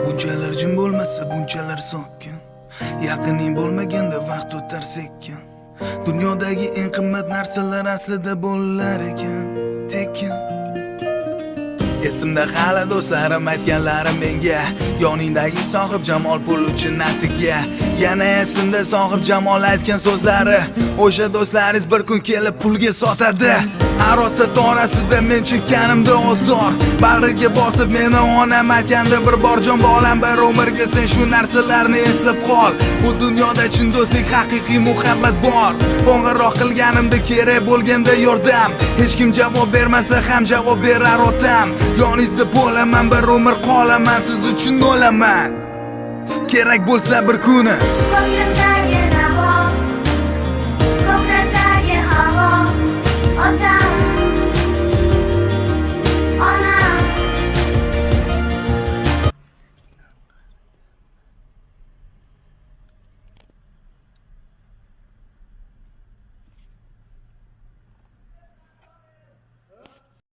Bunchalar jim bo'lmasa, bunchalar sokin. Yaqining bo'lmaganda vaqt o'tar sekin. Dunyodagi eng qimmat narsalar aslida bo'lar ekan tekin. Esimda hali do'stlarim aytganlari menga: "Yoningdagi sohib jamol pul uchun atiga". Yana esimda sohib jamol aytgan so'zlari: "O'sha do'stlaringiz bir kun kelib pulga sotadi". Arosat orasida men chekkanimda ozor, bag'riga bosib meni onam aytgandi bir bor: "Jon bolam, bir umrga sen shu narsalarni eslab qol. Bu dunyoda chin do'stlik, haqiqiy muhabbat bor". Qo'ng'iroq qilganimda, kerak bo'lganda yordam, hech kim javob bermasa ham, javob berar otam. Yoningizda bo'laman, bir umr qolaman, siz uchun o'laman kerak bo'lsa bir kuni. Ko'nglimdagi navo, ko'klardagi havo, otam.